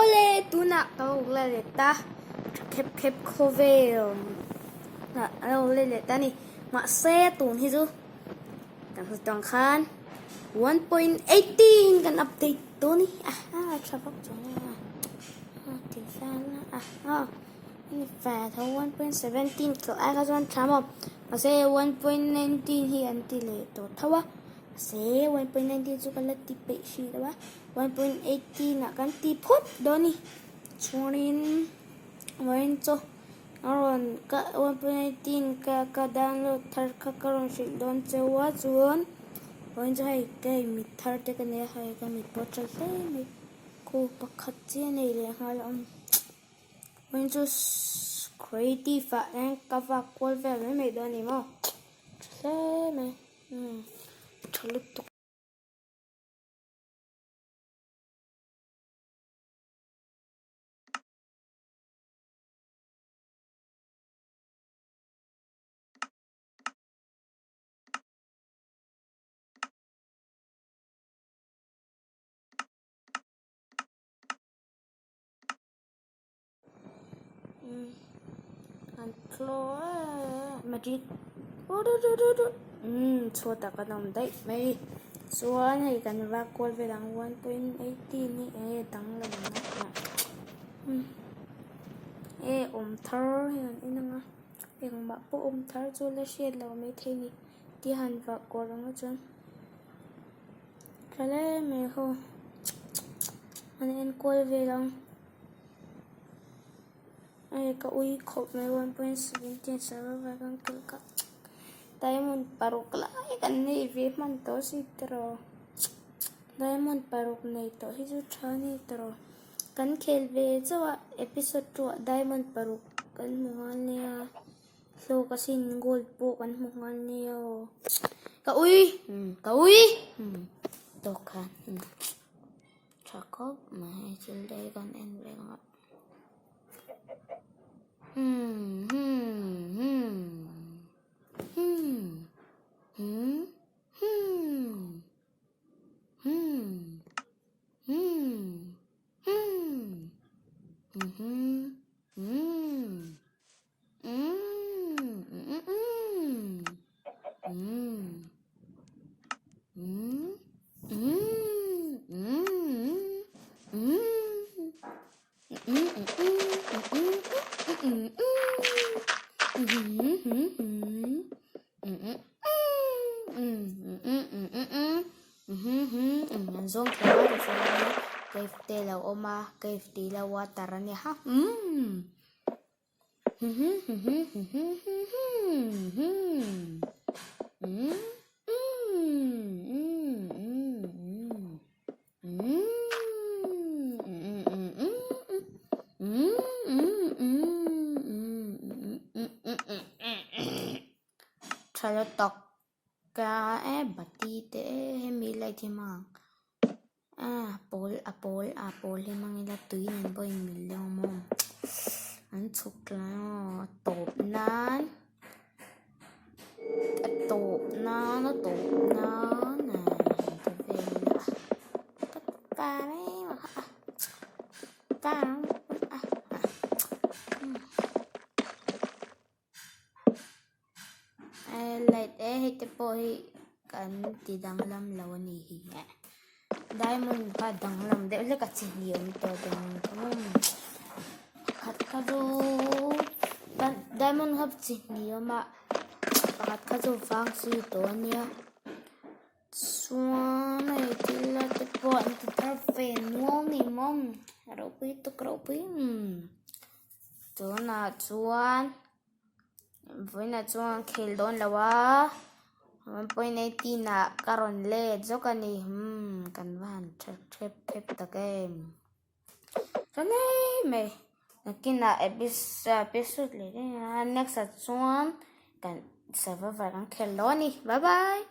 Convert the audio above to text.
Awle tunah ka lo la let ta tha khep khep khawvel ah a lo la let ta a ni. Mahse tun hi chu kan hmu tawng khan 1.18 kan update dawn a ni. Aha tha vak chuang a a ti vel a a ni ve tho 1.17 tawh ai kha chuan tha maw mahse 1.19 hi an ti leh tawh tho a. Mahse 1.19 chu ka la ti peih hrih lo a. 1.18 ah kan ti phawt dawn a ni. Chuanin vawiin chu a rawn ka 1.18 ka ka download thar kha ka rawn hrilh dawn cheu a chuan vawiin chu hei ka hei mit thar te ka nei a hei ka mit pawh a tha hle mai khu pakhat chiah a nei leh nghal a awm. Vawiin chu creative ah hian ka vak kual vel mai mai dawn a ni maw tha hle mai umm tha lutuk. An thlaw magic umm chhuatah kan awm daih mai chuan hei kan vak kual vel ang 1.18 hi eng nge danglam na umm e awm thar hi an en ang a engmah pawh awm thar chu la hriat loh maithei a ni tih a han vah kual ang a chuan tha hle mai ho an enkual vel ang. Hei ka ui khawp mai 1.17 server kan kal kha diamond paruk lai kan nei ve hman tawh si tiraw diamond paruk nei tawh hi chu tha a ni tiraw kan khel ve chauh a episode 2 ah diamond paruk kan hmu nghal nia hlawk asin gold pawh kan hmu nghal nia aw ka ui ka ui tawk khan. Tha khawp mai thil te hi kan en ve ang a hmm hmm hmm hmm hmm hmm hmm hmm hmm hmm hmm hmm An zawng thei a tichuan cave te a lo awm a cave tih lo water a nia Tha la tak ka e bati te hemi light hi hmang ang a pawl a pawl a pawl hi hmang ila tui nen pawh in mil deuh maw an chhuk tlai aw a tawp nan a tawp nan a tawp nan a han ti vel ila ka ta reng a ta a. Light e hei te pawh hi kan ti danglam lo a ni hi diamond kha danglam deuh hlek a chi hnih awm tawh diamond kha maw pakhat kha chu diamond kha chi hnih a awm a pakhat kha chu vang zui tawh a nia chuan hei thil la te pawh an ti thar ve nual a ni maw ropui tuk ropui tunah chuan. Vawiinah chuan khel dawn lo a, 1.18 ah ka rawn let zawk a ni. Umm kan va han tha thep thep tak em. Tha mai mai. Nakinah episode leh daih a, next ah chuan kan survivor kan khel dawn a ni. Bye bye.